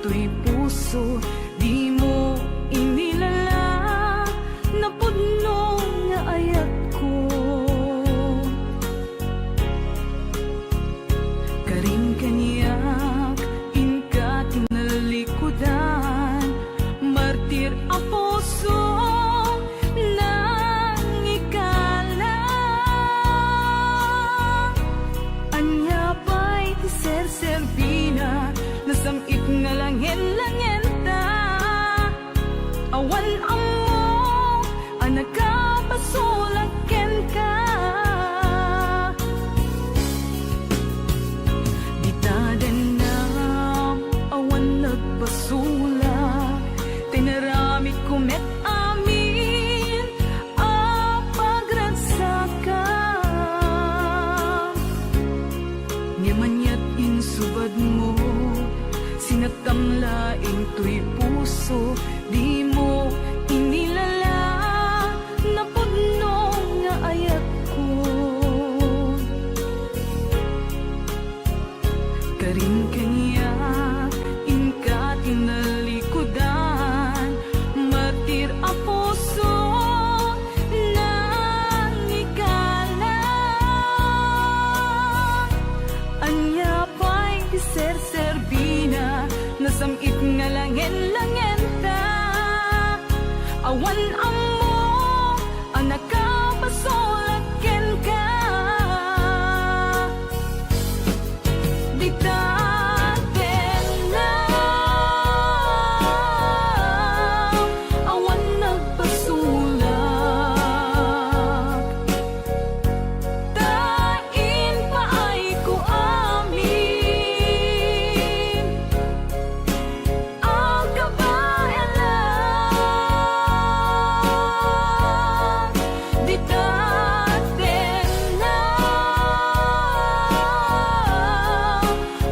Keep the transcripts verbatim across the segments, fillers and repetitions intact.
toy puso, dimo inilala, napudno nga ayatko. Karim kaniak, inka tinalikudan, martir a puso, nangikala. Ania pay ti serserbina, nasam-it nga langen-langenta. Awan ammo a nakabasolak kenka. Dita dennam, awan nagbasolak, tinaramidko met amin a pagragsakam. Ngem aniat insubadmo, sinattam laeng toy puso, dimo inilala, napudno nga ayatko. Karim kaniak, inka tinalikudan, martir a puso, nangikala. Ania pay ti serserbina, nasam-it nga langen-langenta. Awan ammo a nakabasolak kenka. Dita dennam, awan nagbasolak, ta impaayko amin a kabaelan. Dita dennam,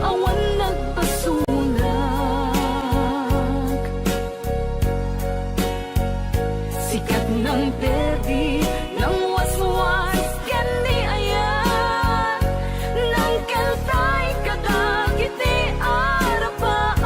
awan nagbasolak. Sikat nang perdi, nang waswas ken ni ayat, nang keltay kadagiti arapaak.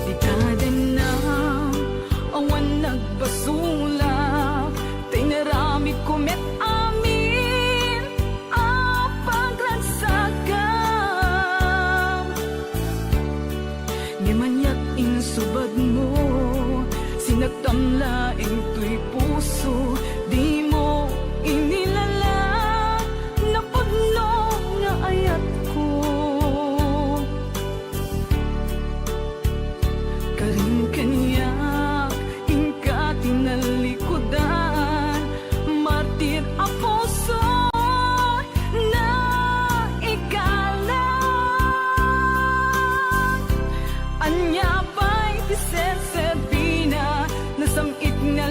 Dita dennam, awan nagbasolak, ta inaramidko met amin a pagragsakam. Ngem aniat insubadmo, sinattam laeng toy puso, dimo inilala, napudno nga ayatko. Karim kaniak, inka tinalikudan, martir a puso, naikalang. Ania pay ti serserbina, nasam-it nga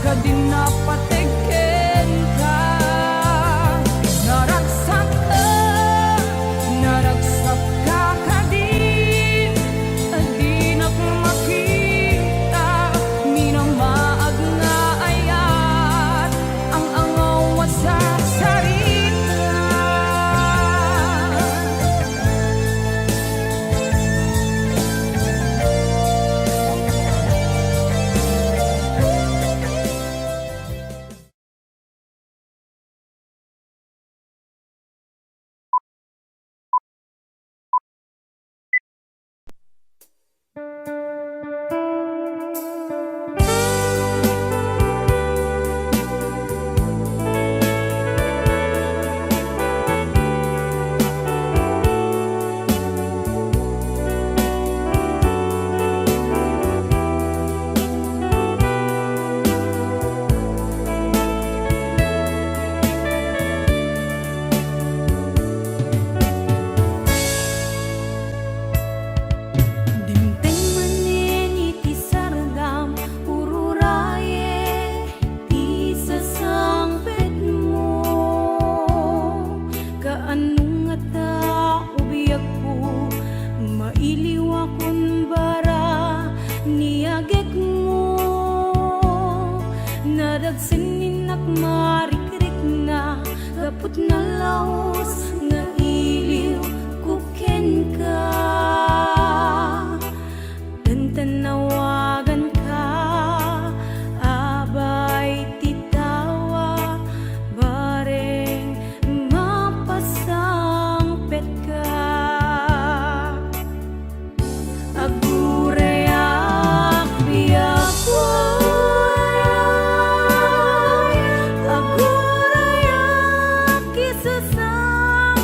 Kadi napateg kenka, naragsak, naragsak ka kadi, dinak makita, minamaag nga ayat, ang angaw a sasarita. Dimteng manen iti sargam, ururaye ti sasangpetmo. Kaano ngata, o biagko, mailiwakon bara ni agekmo? Nadagsen ni innak marikrikna, gapu ta nalaus nga iliwko kenka. Ken ta nawaganka, abay ti tawa, bareng mapasangpetka. Agurayak, biagko, agurayak, isu sang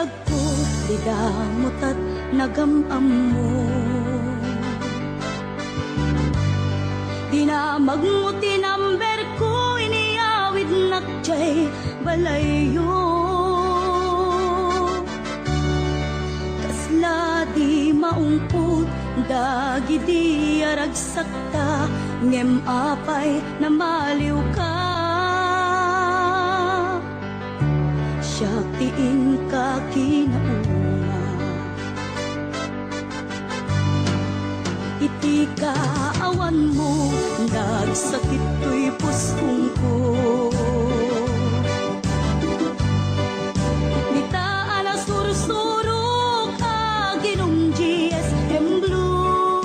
Ko, di damutat nagam-ammo. Dinamagmo ti numberko, iniyawidnak diay balayyo. Kasla di maungpot dagidi a ragsakta, ngem apay namaliwka? Siak ti inka kinauma. Iti kaawanmo, nagsakit toy puskongko. Dita a nasursurok, aginom G S M Blue.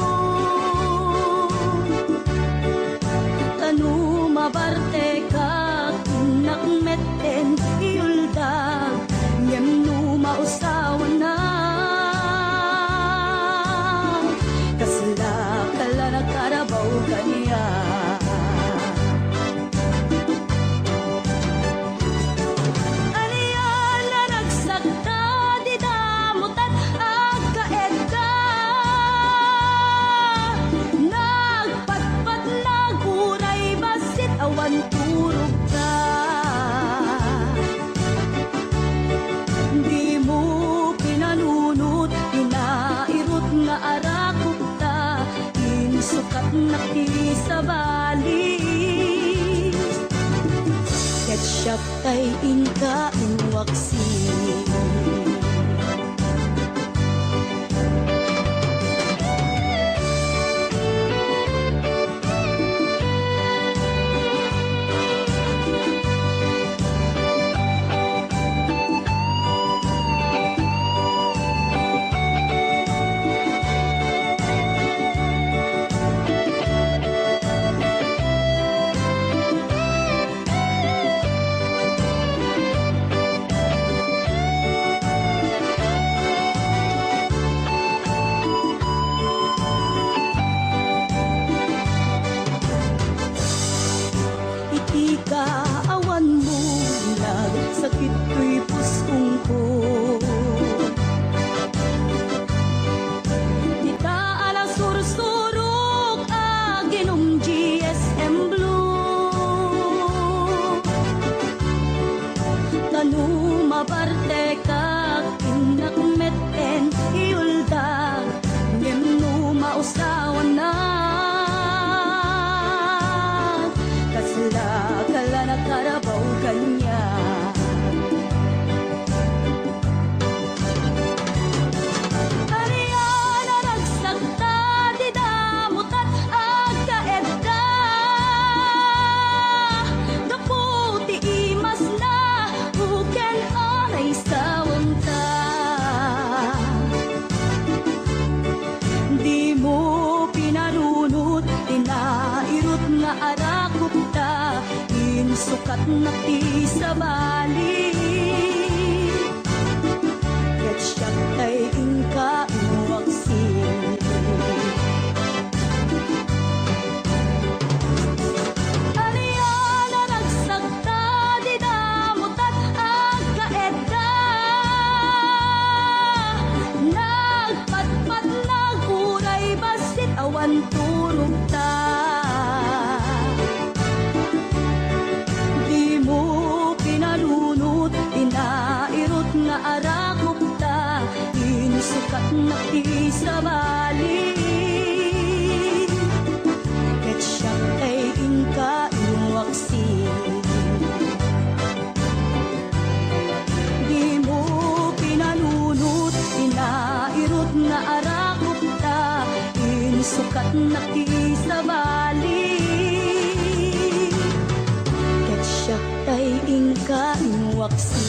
Ta no mabartekak, innak metten iuldag, ngem no mausawannak, kasla kala nakarabaw kaniak. Ania, naragsak ta di damutan, agkaedda. Nagpatpat, naguray, bassit awan turogta. Dimo pinanunot ti nairut nga arakopta, insukatnak ti sabali. Ket siak tay inka inwaksi. Iti kaawanmo, nagsakit toy puskongko. Dita a nasursurok, aginom G S M Blue. Ta no mabartekak, innak metten iuldag, ngem no mausawannak, kasla kala nakarabaw kaniak. Ania, naragsak ta di damutan, agkaedda. Gapu ti imasna, uken a naisawangta. Dimo pinarunot ti nairut nga arakopta, insukatnak ti sabali. Ket siak tay inka inwaksi. Ania, naragsak ta di damutan, agkaedda. Nagpatpat, naguray, bassit awan turogta. Dimo pinarunot ti nairut nga arakopta, insukatnak ti sabali. Ket siak tay inka inwaksi. Dimo pinanunot ti nairut nga arakopta, insukatnak ti sabali. Ket siak tay inka inwaksi.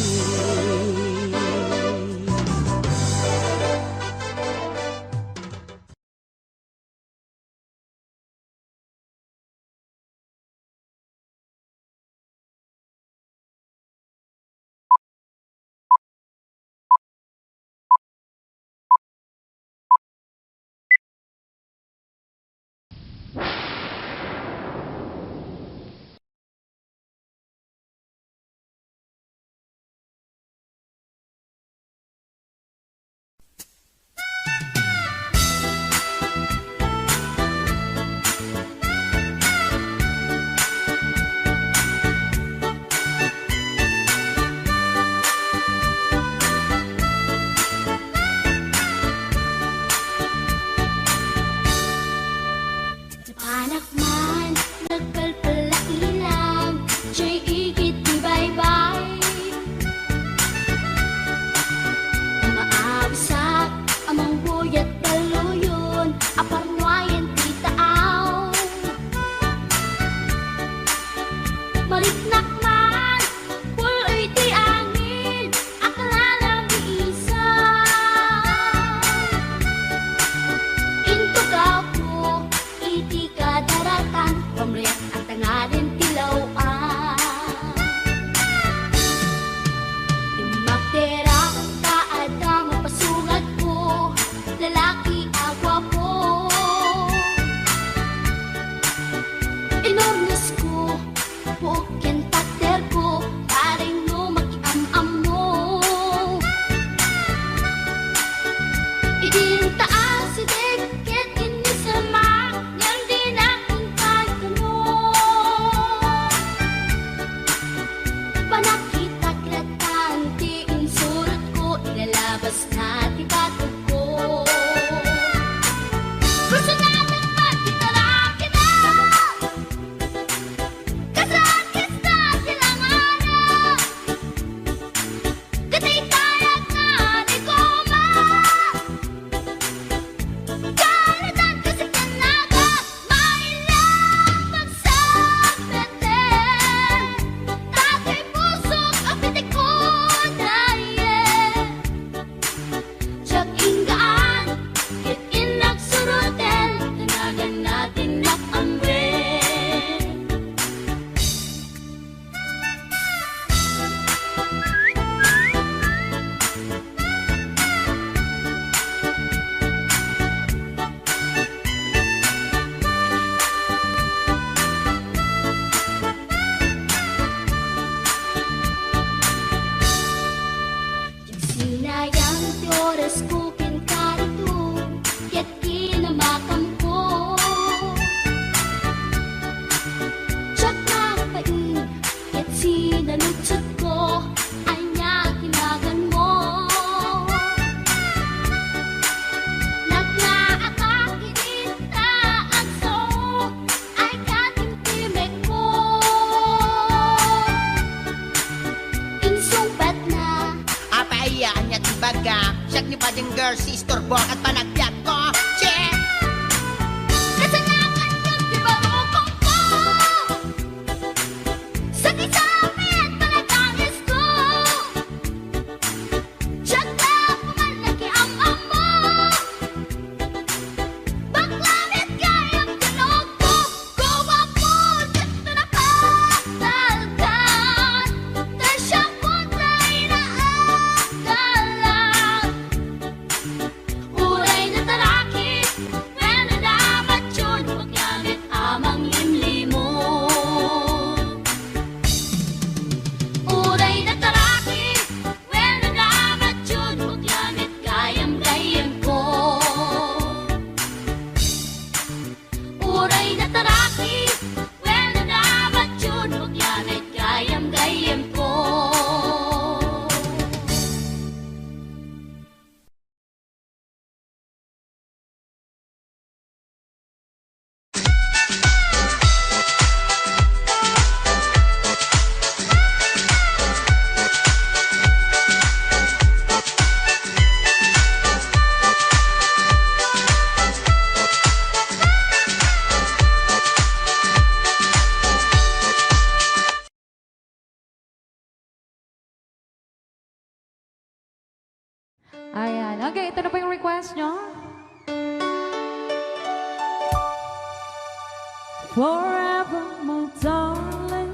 Forever, my darling,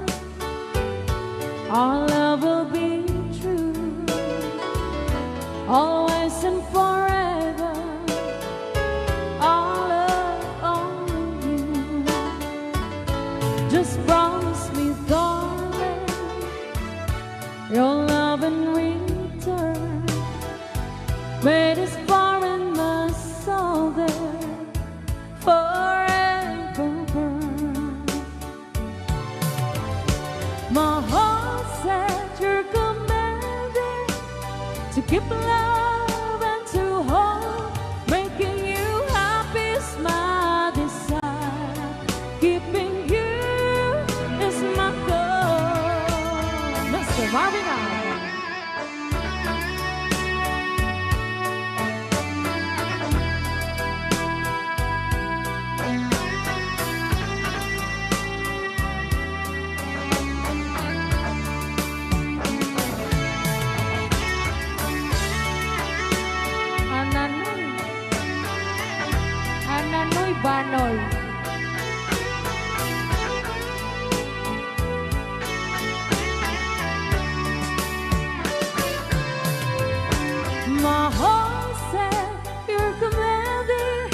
our love will be true. Always and forever, our love only you. Just promise me, darling, your love in return. Where this foreign must soul there forever burn. My heart said you're commanded to keep love and to hold. Making you happy is my desire. Keeping you is my goal. Mister Marvin Alban. Ananoy. Ananoy Banoy. My heart said you're commanded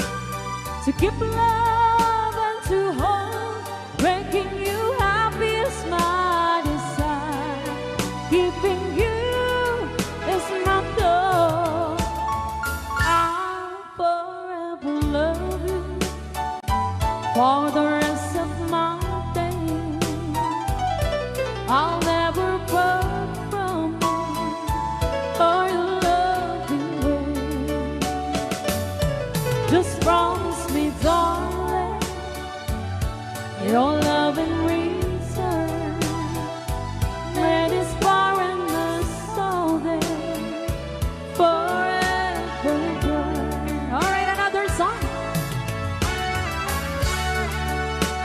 to keep love and to hold. Making you happy is my desire. Keeping you is my goal. I'll forever love you for the rest of my days. I'll never part from you or your loving ways. Just promise me, darling, your love in return. Let this foreign soul there forever burn. All right, another song.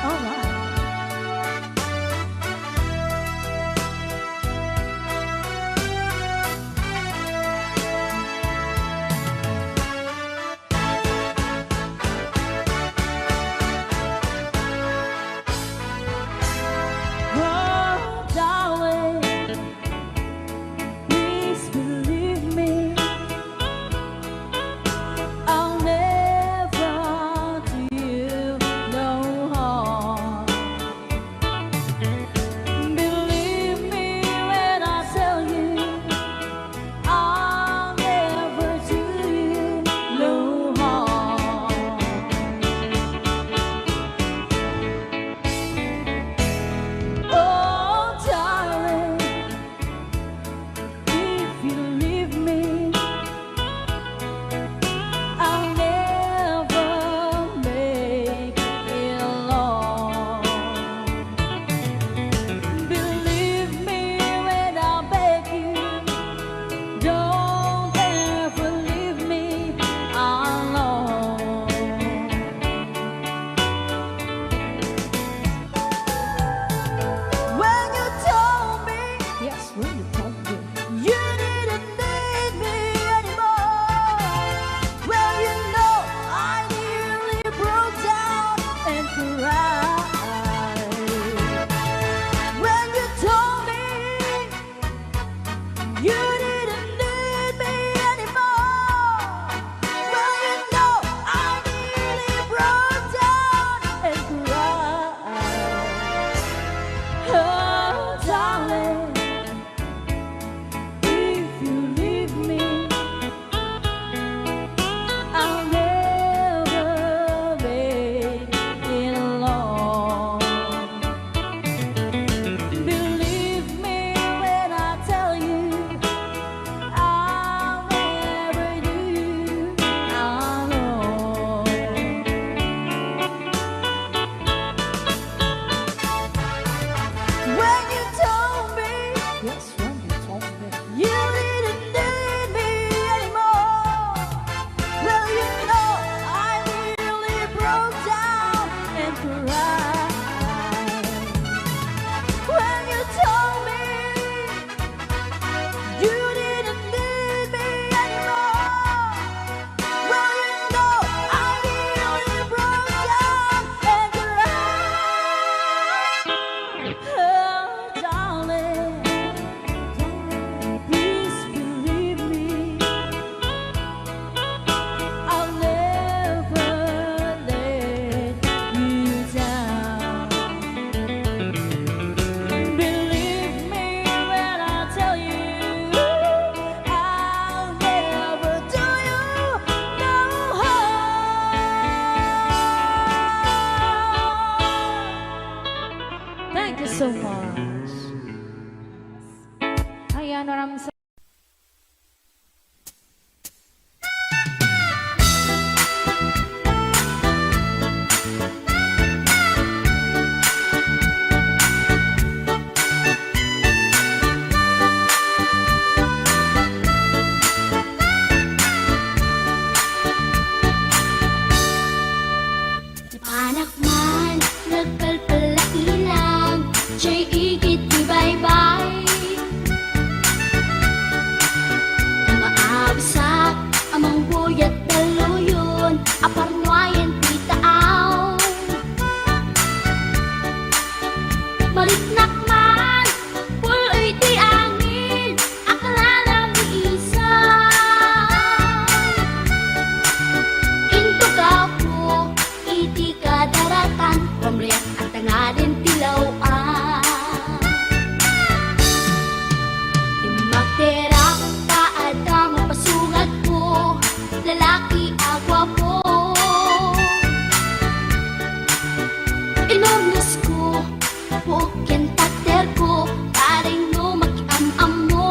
All right. so much. Ayan, maraming sa- Napanak man, nagpalpal la ilang, jay igid ti baybay. Maabisak a mangbuyat dalluyon, a parnuayen ti taaw. Mariknak man, puloy ti angin, a kararamisan. Intugaw ko iti kadaratan, pamriak a tangaden ti law-an. Immakterak ta adda mapasungatko, lalaki a guapo. Inurnosko, puok ken takderko, bareng no makiam-ammo.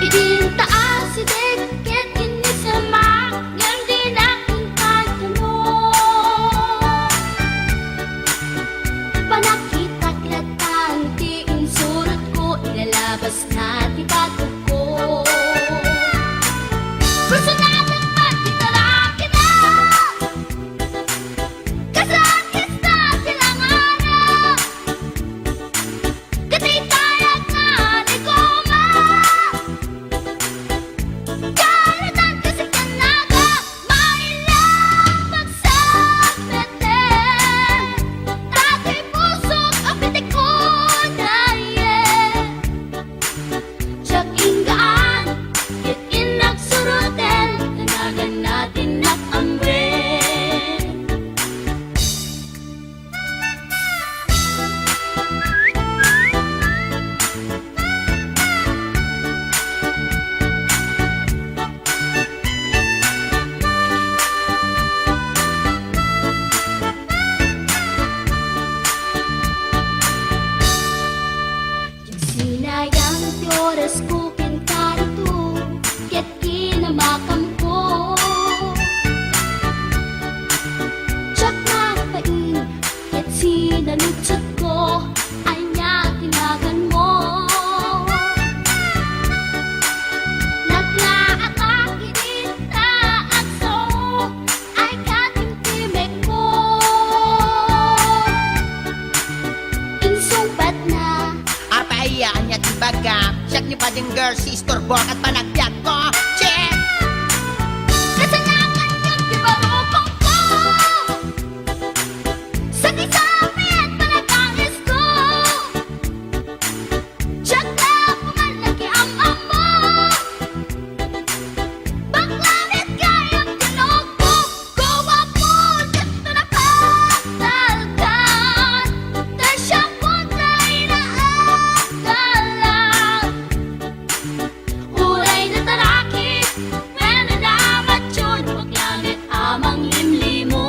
Idinta asideg ket innisemak, ngem dinak intan kano. Panakitak latta ti insurotko, inalabasna ti batokko. Personalan man ti tarakina. Kasakit na ti langana. Ket itayag na ni Goma. Karutan kasi kanaga, mailak magsapeten. Dagiti pusok a pitikon, aye. Diak inggaan, ket innak suroten, kanaganna ti innak amwen. Sinayang ti orasko ken karito, ket kinamakamko. Diak nagbain, ket sinaludsodko, ania ti naganmo? Naglaak a kinita, agso, ay katimtimekko. Insungbatna. Apay aya, ania ti bagam? Siak ni Bading Girl, si isturbok at panagbiagko. Check! Kasanakan ket ti barukongko. Sakit sa amin, panagkangis ko. Diak la kuman nakiam-ammo. Bakla met gayam ti lukbo, guwapo, ket napatalkan. Ta siak pay ti inaagalan. Uray nataraki, wenno namatyon, bakla met a manglimlimon.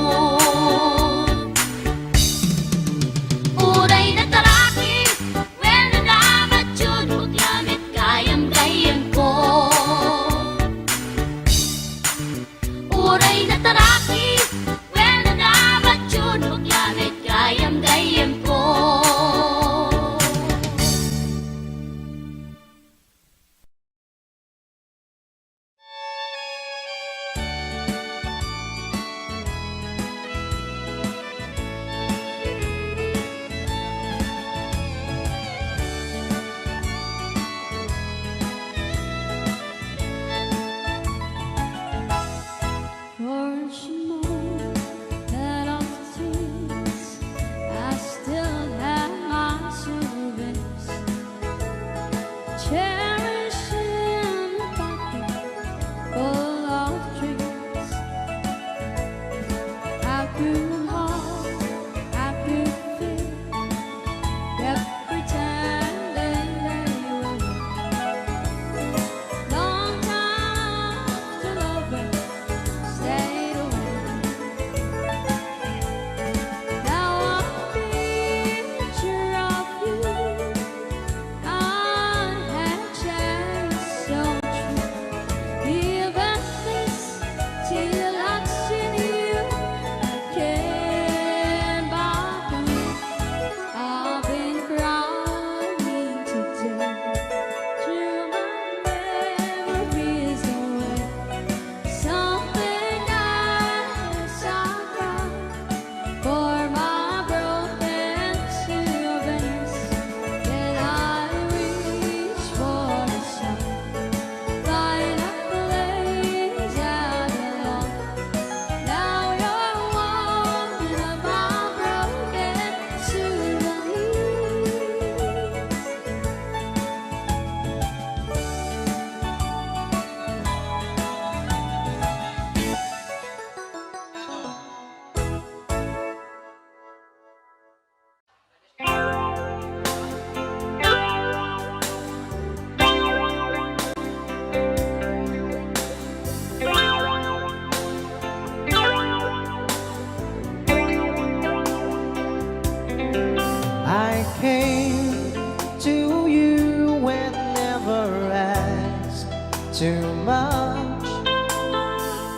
Uray nataraki, wenno namatyon, bakla met gayam-gayamko. Uray nataraki, wenno namatyon, bakla met gayam-gayamko.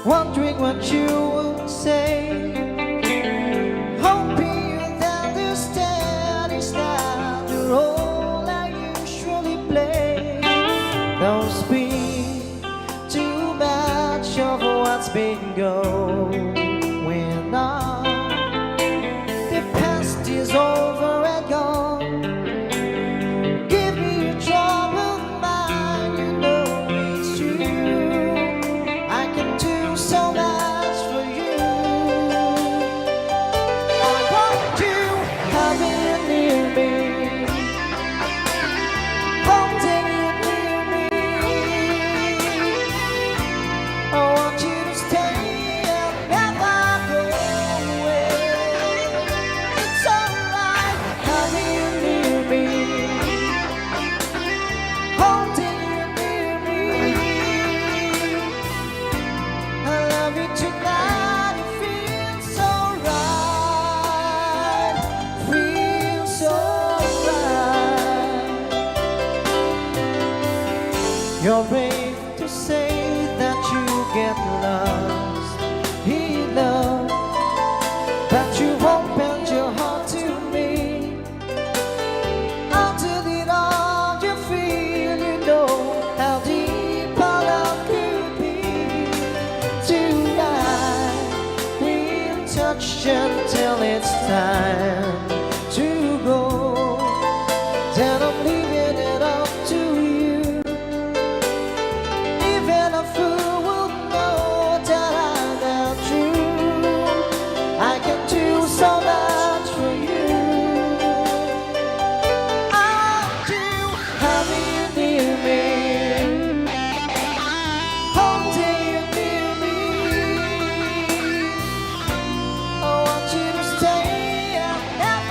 Wondering what you would say. Hoping you'd understand it's not the role I usually play. Don't speak too much of what's been going on. The past is over and gone. Give me your troubled mind, you know it's true. I can do so much for you. I want you having you near me, holding you near me. I want you to stay and never go away. It's alright having you near me, holding you near me. I love you tonight, it feels so right, feels so right. You're brave to say that you get lost in love, but you opened your heart to me. Until it all you feel, you know how deep our love could be. Tonight we'll touch until it's time to go. Then I'm leaving it up to you. Even a fool would know that I'm not true. I can do so much for you. I want you having you near me, holding you near me. I want you to stay and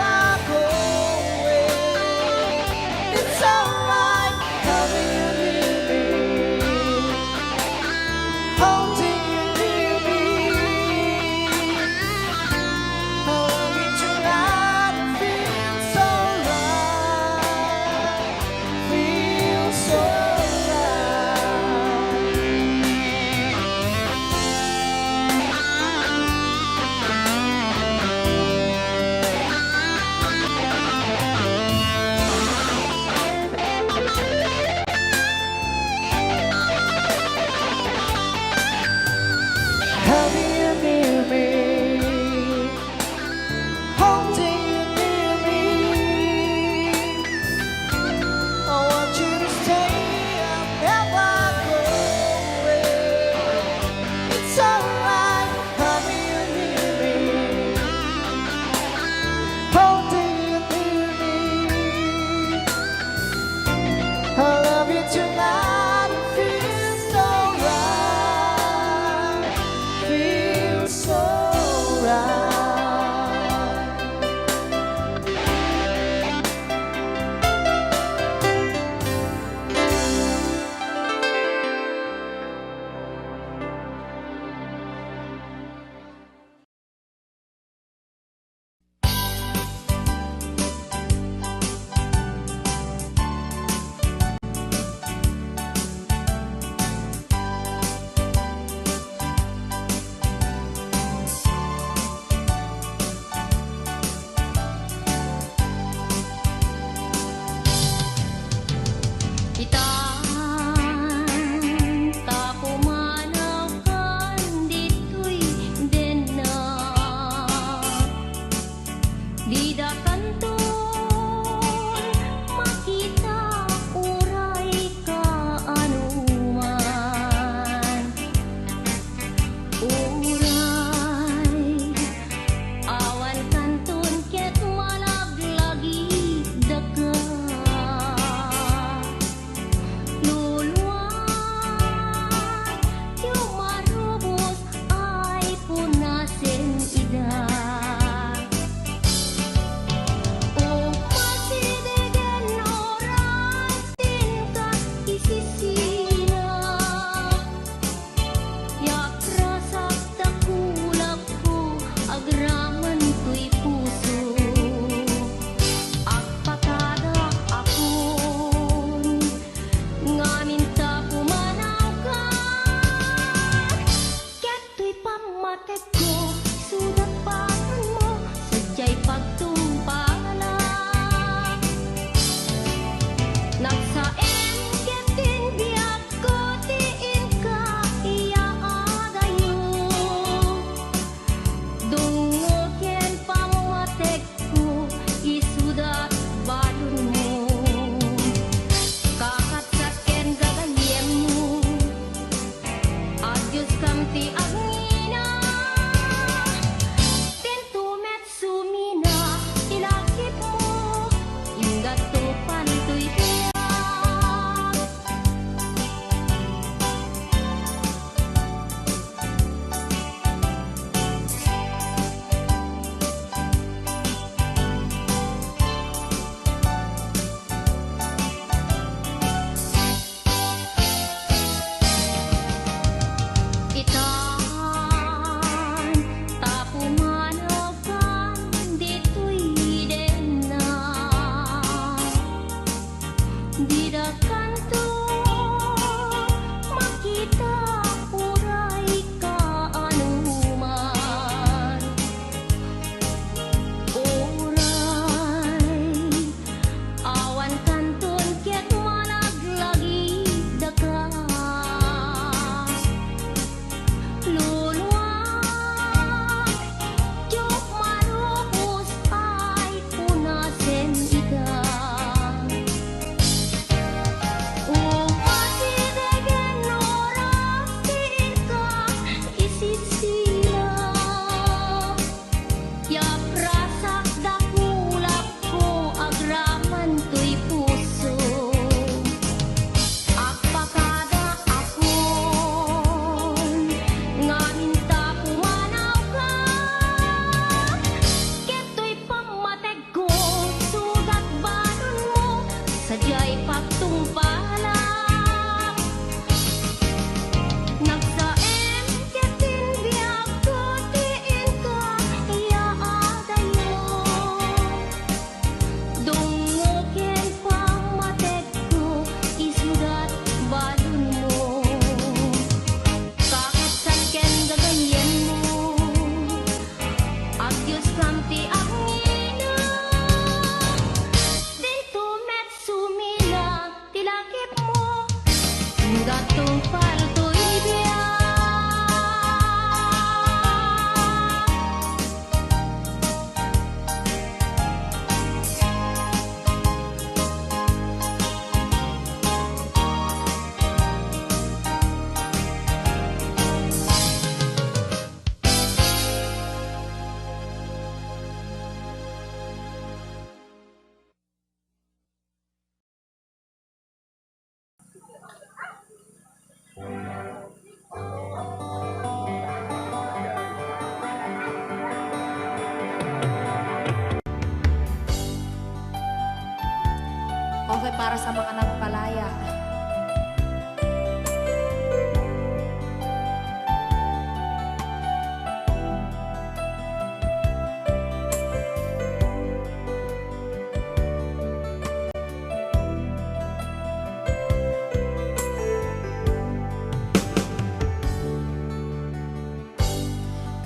para sa mga nagpalaya.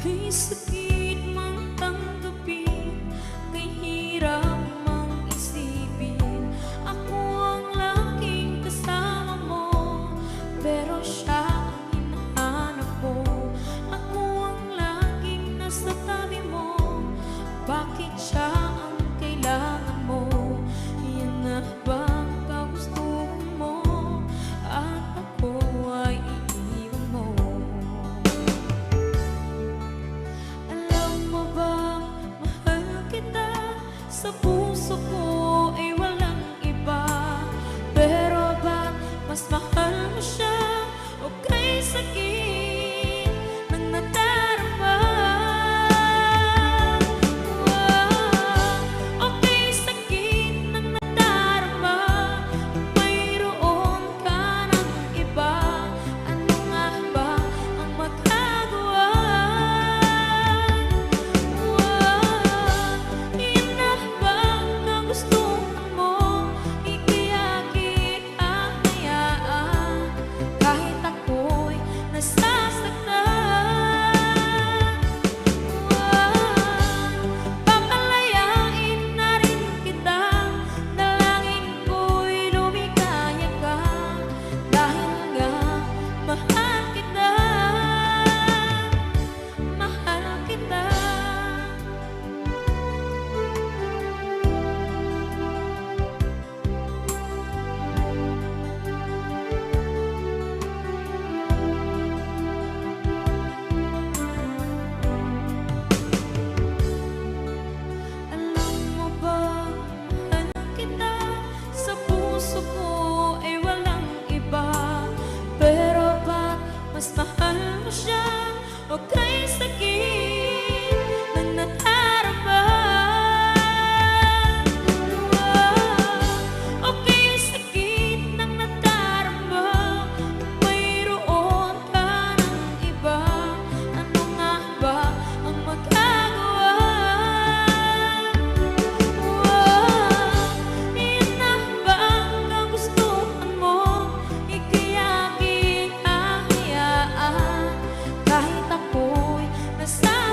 Kay sakit mang tanggapin, kay hirap mang isipin, ako ang laging kasama mo, pero siya ang hinahanap mo. Ako ang laging nasa tabi mo, bakit siya ang kailangan mo? Yan na bang kagustuhan mo? At ako ay iiwan mo. Alam mo bang mahal kita? Sa puso ko ay walang iba. Pero ba't mas mahal mo siya? O kay sakit ng nadarama? O kay sakit ng nadarama? Mayroon ka ng iba, ano nga ba ang magagawa? Yan na ba ang kagustuhan mo? Ikayagi ang hayaan kahit ako'y nasasaktan. Papalayain na rin kita, dalangin ko'y lumikaya ka. Dahil nga mahal kita, mahal kita. Alam mo ba, mahal kita, sa puso ko ay walang iba. Pero ba't mas mahal mo siya? O kay sakit ng nadarama? O kay sakit ng nadarama? Mayroon ka ng iba, ano nga ba ang magagawa? Yan na ba ang kagustuhan mo? Ikayagi ang hayaan kahit ako'y nasa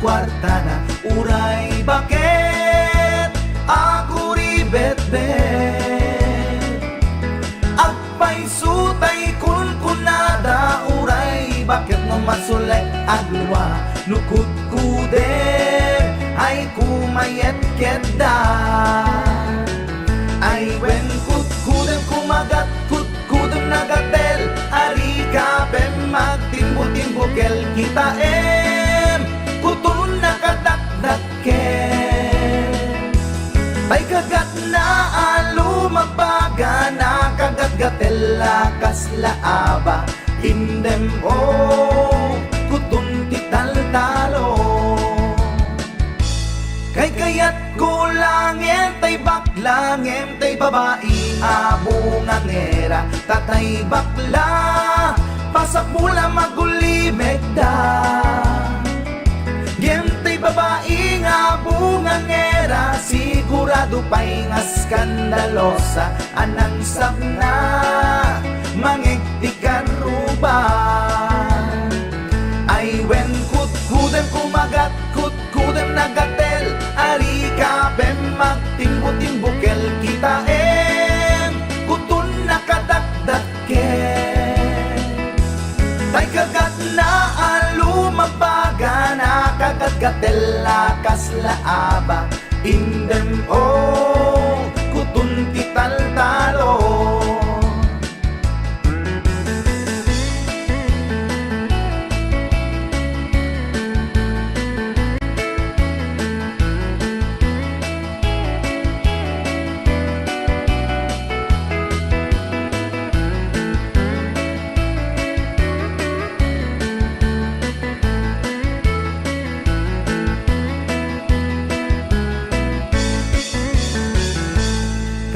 kuartana, uray baket a kuribetbet. Agpayso tay kunkunada, uray baket no masule, aglua no kudkudem ay kumayet ketda. Ay wen kudkudem kumagat, kudkudem nagatel, arika pem magtimbo-timbo kel kitaem, kuton nakadakdak ken. Tay kagatna a lumagbaga, nakagatgatel a kasla aba, indem o kuton ti taltalo. Kaykayatko laeng tay bakla ngem tay babai a bungangera, ta tay bakla, pasakmo la magulimekda. Ngem tay babai nga bungangera, sigurado pay nga skandalosa, a nangsabna, mangeg ti karruba. Ay wen kudkudem kumagat, kudkudem nagatel, arika pem magtimbo-timbo kel kitaem, kuton nakadakdak ken. Tay kagatna a lumagbaga, nakagatgatel a kasla aba, indem o kuton ti taltalo.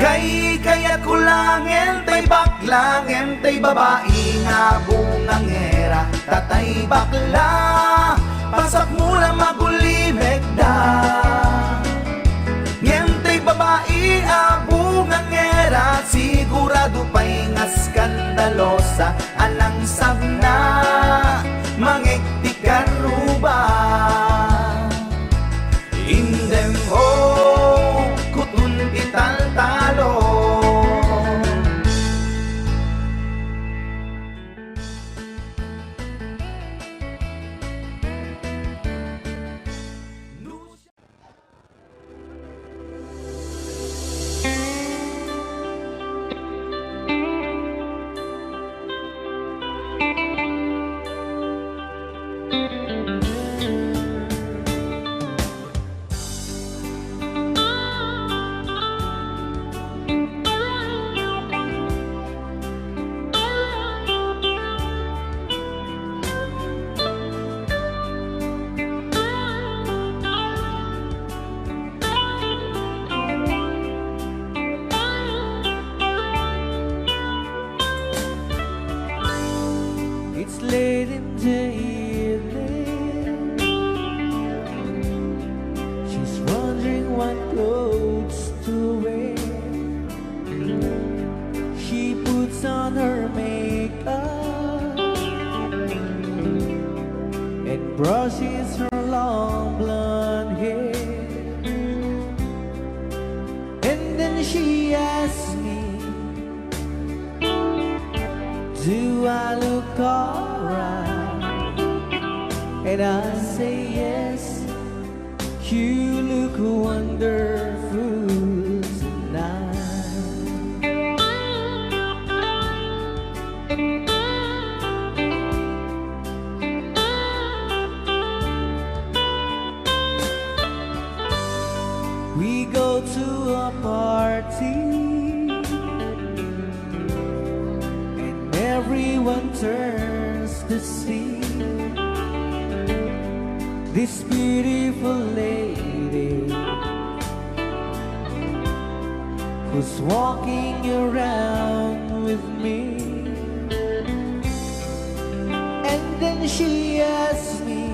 Kaykayatko laeng tay bakla ngem tay babai nga bungangera, ta tay bakla, pasakmo la magulimekda. Ngem tay babai a bungangera, sigurado pay nga skandalosa, a nangsabna, mangeg ti karruba. Indem o kuton ti taltalo. It's late in the evening. She's wondering what clothes to wear. She puts on her makeup and brushes her long blonde hair. And then she asks me, "Do I look alright?" And I say, "Yes, you look wonderful tonight." We go to a party and everyone turns to see this beautiful lady who's walking around with me. And then she asks me,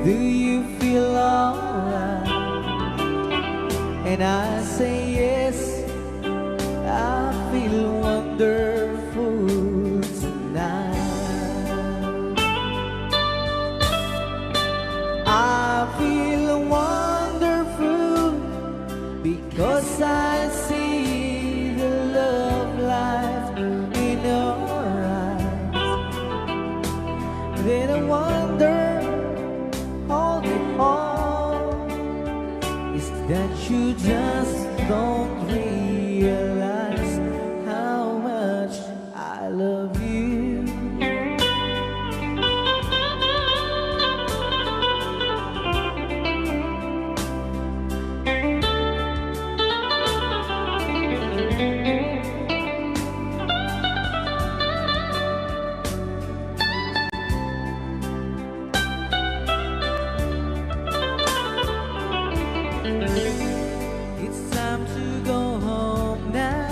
"Do you feel alright?" And I say, "Yes, I feel wonderful tonight." Then I wonder, all the all, is that you just don't realize how much I love you. It's time to go home now.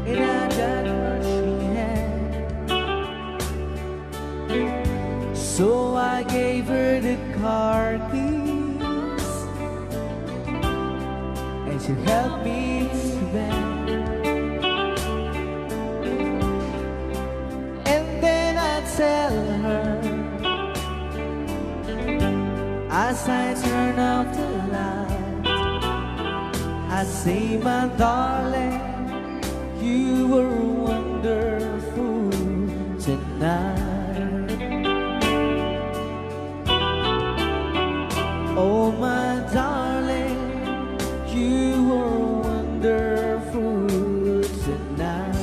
And I got what she had. So I gave her the car keys. And she helped me to bed. And then I tell her, as I turn off the light, I say, my darling, you were wonderful tonight. Oh, my darling, you were wonderful tonight.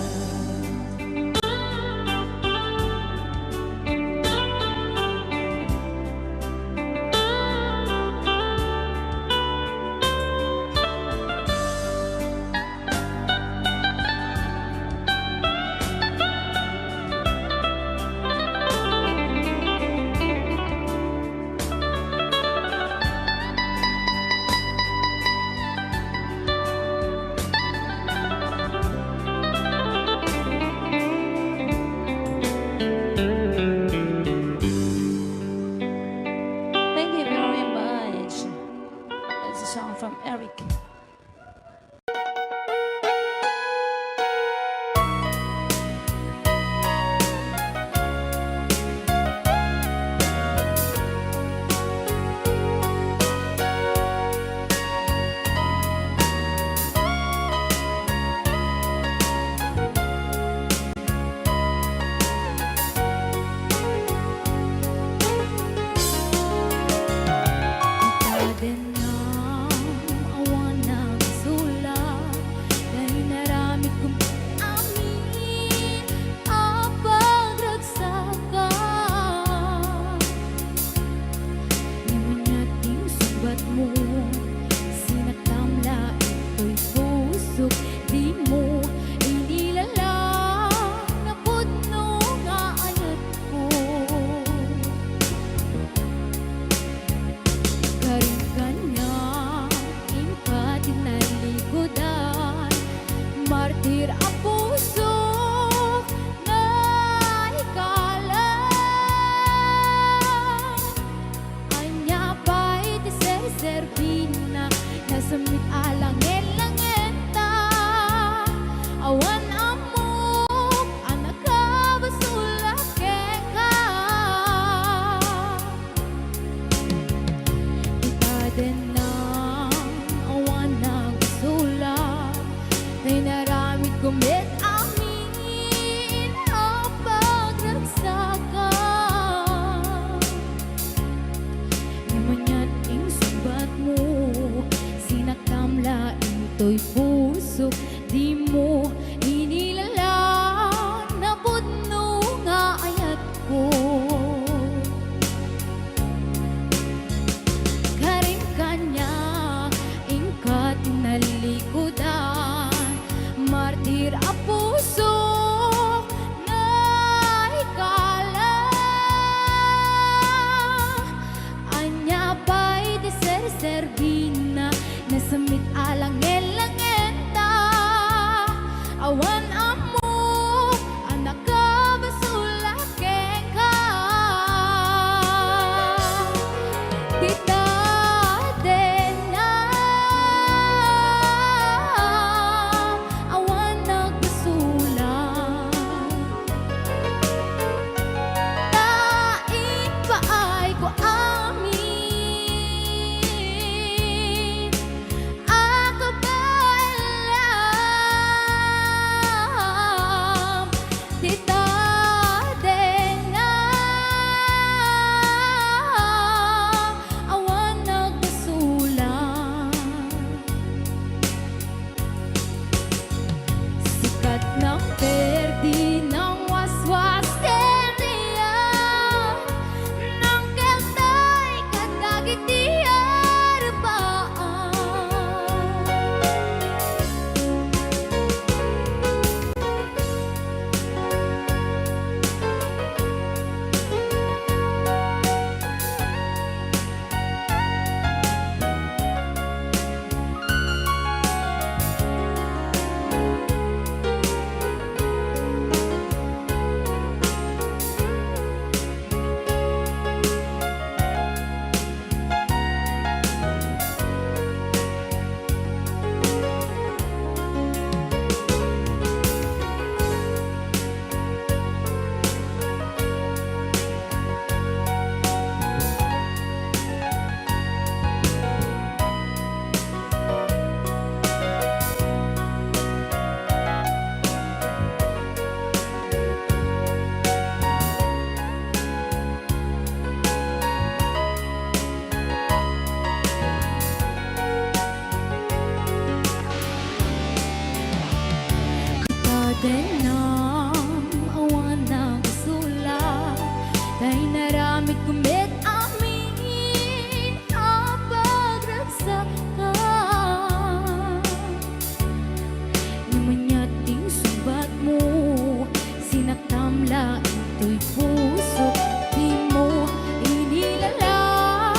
Pusok, dimo inilalang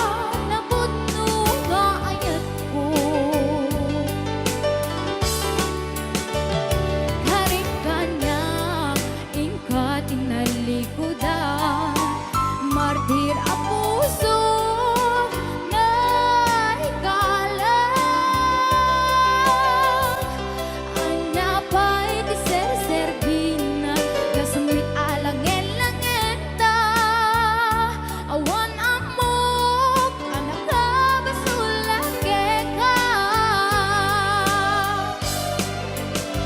napudno nga ayatko. Karik kaniak inka tinalikudan, martir a puso nga ikalang. Ania pay ti serserbina, gasumit a langen-langenta, awan ammok a nakabasol a keka.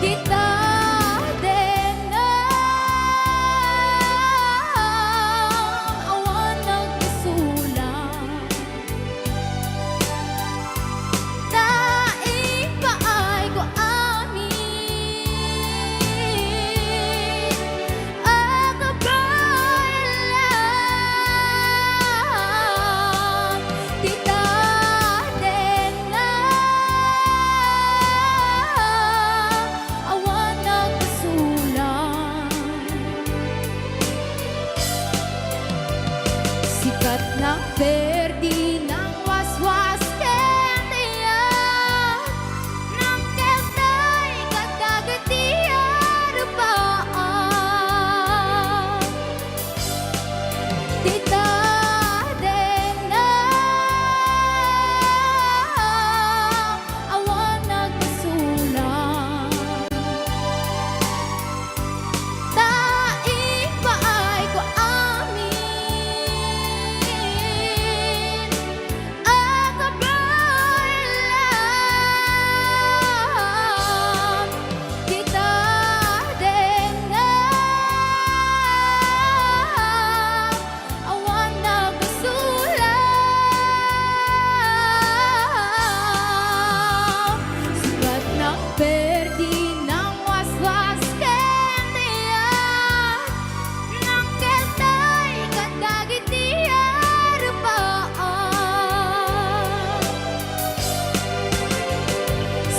Dita dengnga, awan nagkasulang. Ta ipaayko amin a kabaelan ti tatenna, awan nagkasulang. Sikat nang perdi nang waswas ken diak, nang keltay kadagiti arupaan. Ti tatenna, awan nagkasulang. Ta ipaayko amin a kabaelan ti tatenna, awan nagkasulang. Sikat nang perdi nang waswas ken diak, nang keltay kadagiti arupaan.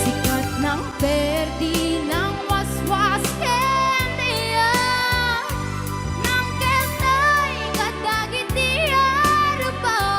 Sikat nang perdi nang waswas ken diak, nang keltay kadagiti arupaan.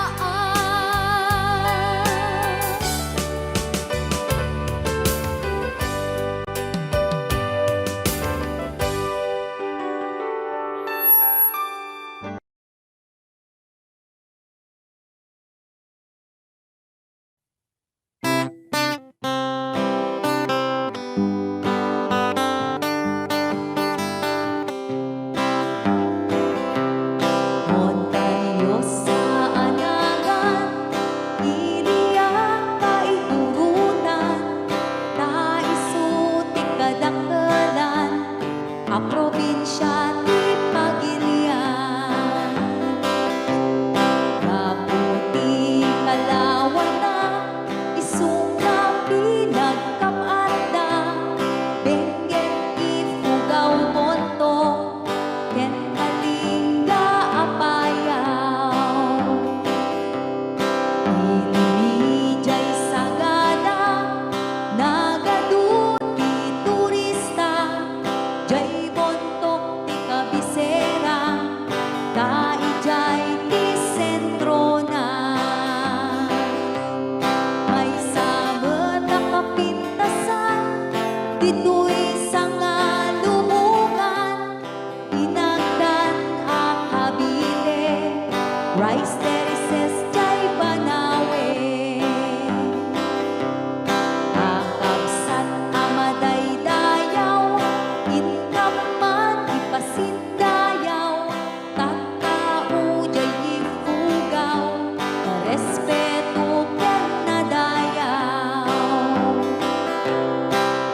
Montañosa a nagan, iliak a iturutan, ta isu ti kadakelan a probinsia ti pagilian. Gapu ti kalawana, isu nga pinagkap-atda, Benguet, Ifugao, Bontoc, ken Kalinga, Apayao. Idi idiay Sagada, nagadu ti turista, diay Bontoc ti kabisera, ta idiay ti sentrona. Maysa met a kapintasan ditoy Sangalubongan, inagdan a Cavite, rice terraces diay Banawe. Kakabsat a madaydayaw, inka man ipasiddayaw, tattao diay Ifugao, respeto ken nadayaw.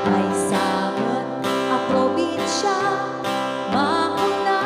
Maysa met a probinsia, mauna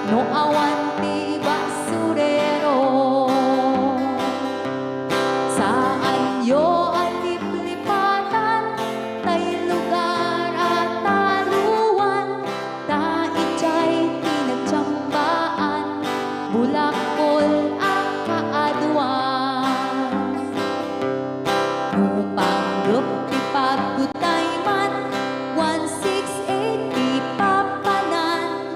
No awan ti basurero, saanyo a liplipatan tay lugar a taruan, ta idiay ti nagtiambaan, bulakol a kaaduan. No panggep ti pagtayman, one six eight ti papanan,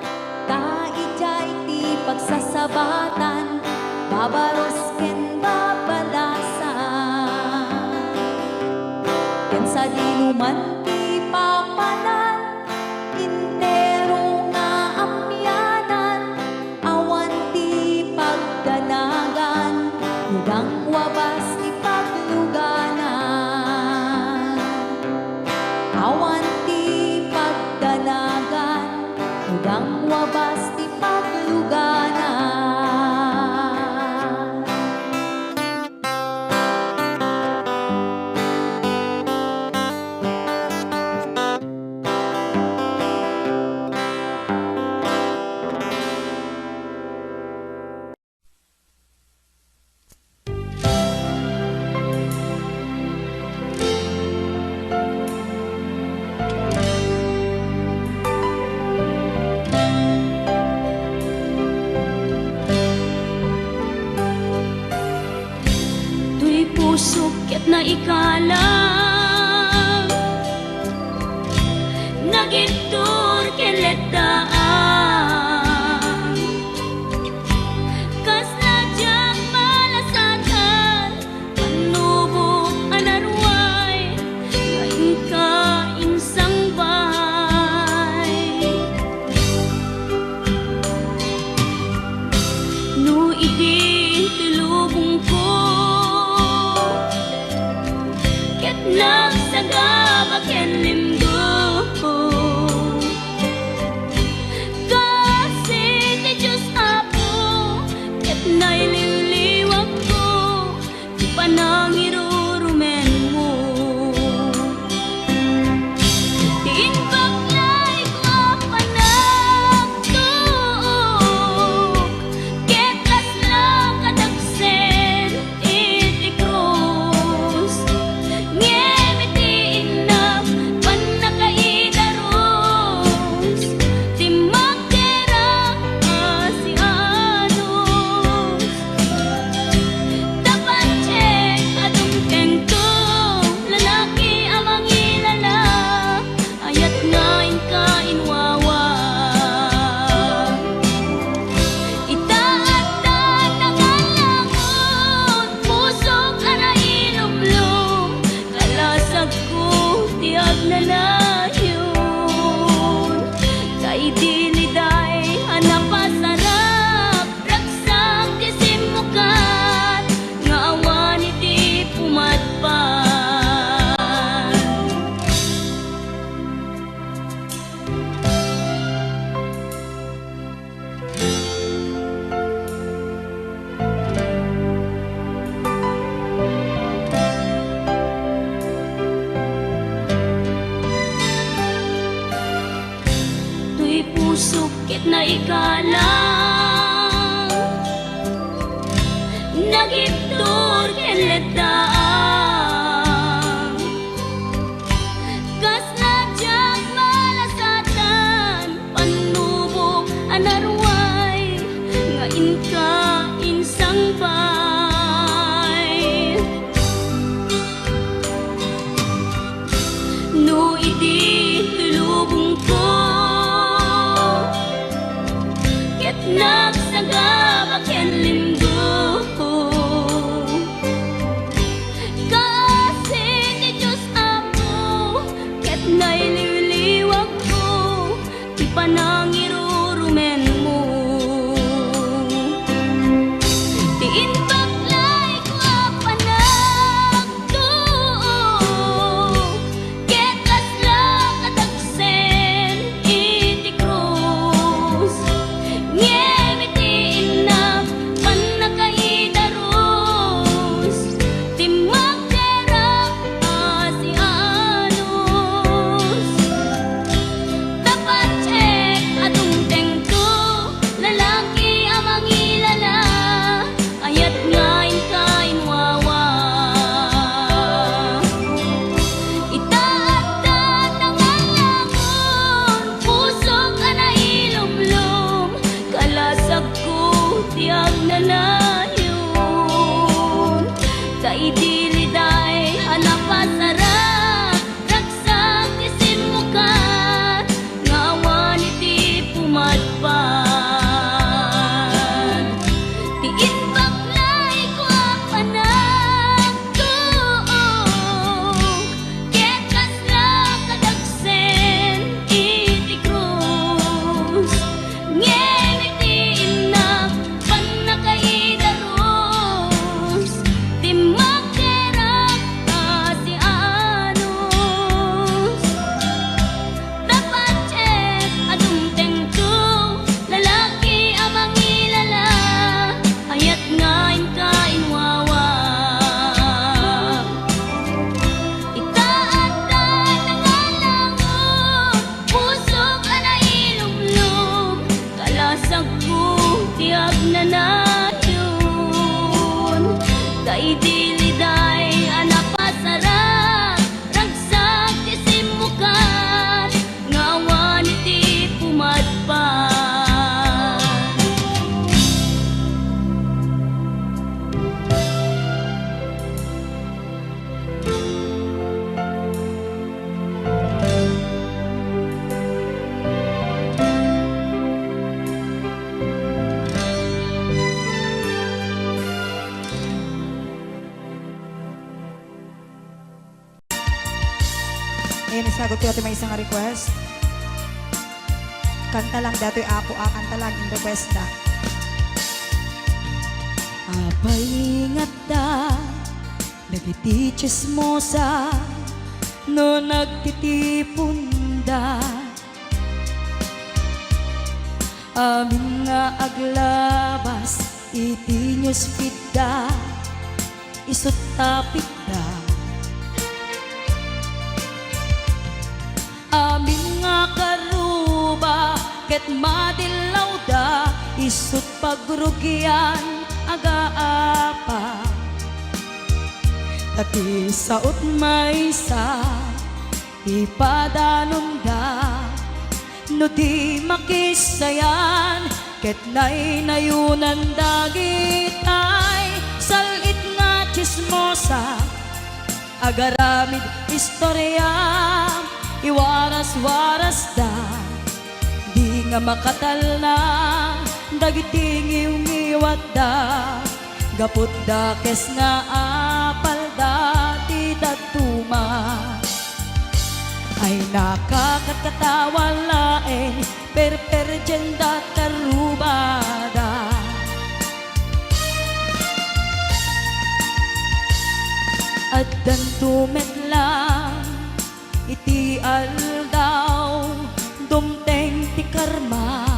ta idiay ti pagsasabatan, babaros ken babalasan. Ken sadinuman ti papanan, entero nga amianan, awan ti pagdanagan, udang wabas ti pagluganan. Awan ti pagdanagan, udang wabas ti pagluganan. Toy pusok ket naikalang, nagibtur ken letdaan. Kasla diak malasatan, pannubok a naruay, nga inka insangbay. No idi ti lubongko, ket nagsagaba ken limgo. Kaasi ti Dios, Apo, ket nailiwliwakko ti panangirurumenmo. Ti imbag layko a panagtuok, ket kasla kadagsen iti krus. Ngem iti innak pannakaidarus, ti makkerak a sianus. Tapatchek a dumtengto, lalaki a mangilala, ayat nga inka inwawa. Ita adda tagallangon, pusok a nailumlom, kalasagko ti agnanayon. Daydi liday a napasarap, ragsak ti simmukat nga awan iti pumadpad. Toy pusok ket naikalang, nagibtur ken letdaan. Kasla diak malasatan, pannubok a naruay, nga inka insangbay. No idi ti lubongko, ket nagsagaba ken limgo. Kaasi ti Dios, Apo, ket nailiwliwakko ti panangirurumenmo. Ti imbag Agnanayon, kaidiliday a napasarag, ragsak ti simmukat, nga awan iti pumadpad. Ayan, isagot ko ti maysa nga request. Kanta lang datoy, Apo, a, kanta lang in request da. Apay ngarud dagiti tsismosa no nagtitipunda? Amin nga aglabas iti newsfeed da, isut' tapikda. Amin nga karuba ket madillawda, isut' pagrugian agaapa. Ta ti sao't maysa, ipadanonda no di makisayan ket naynayonan dagitay sal-it nga tsismosa. Agaramid istoria, iwaras-warasda, di nga makatalna dagiti ngiwngiwatda, gapu dakes nga apalda ti dadduma. Ay, nakakatkatawa laeng, perperdienda, karubada. Addanto met lang iti aldaw, dumteng ti karma.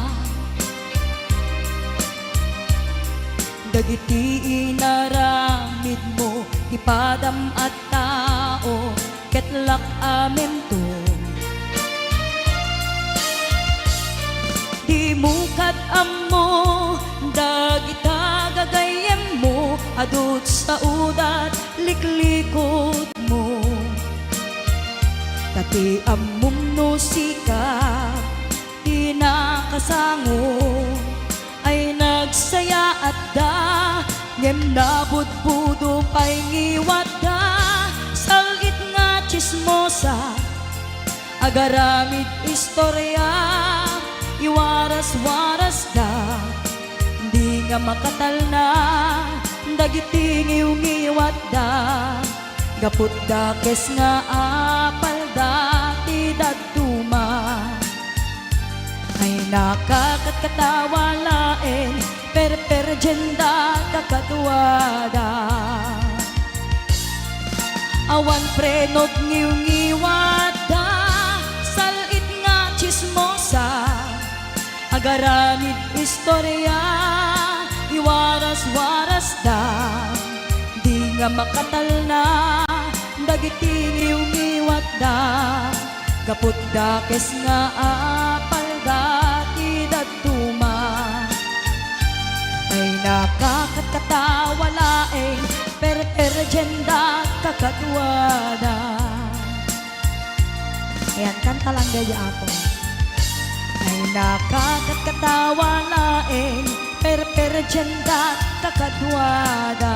Dagiti inaramidmo ti padam a tao, ket lak-amento. Dimo kad ammo dagita gagayyemmo, adu ti saodat liklikotmo. Ta ti ammom no sika ti nakasango, ay nagsayaatda, ngem nabudbudo pay ngiwatda. Sal-it nga tsismosa, agaramid istoria, iwaras-warasda, di nga makatalna dagiti ngiwngiwatda, gapu dakes nga apalda ti dadduma. Ay, nakakatkatawa laeng, perperdienda, kakaduada. Awan preno ti ngiwngiwatda, sal-it nga tsismosa, agaramid istoria, iwaras-warasda, di nga makatalna dagiti ngiwngiwatda, gapu dakes nga apalda ti dadduma. Ay, nakakatkatawa laeng, perperdienda, kakaduada. Ayan, kanta lang daydi, Apo. Ay, nakakatkatawa laeng, perperdienda, kakaduada.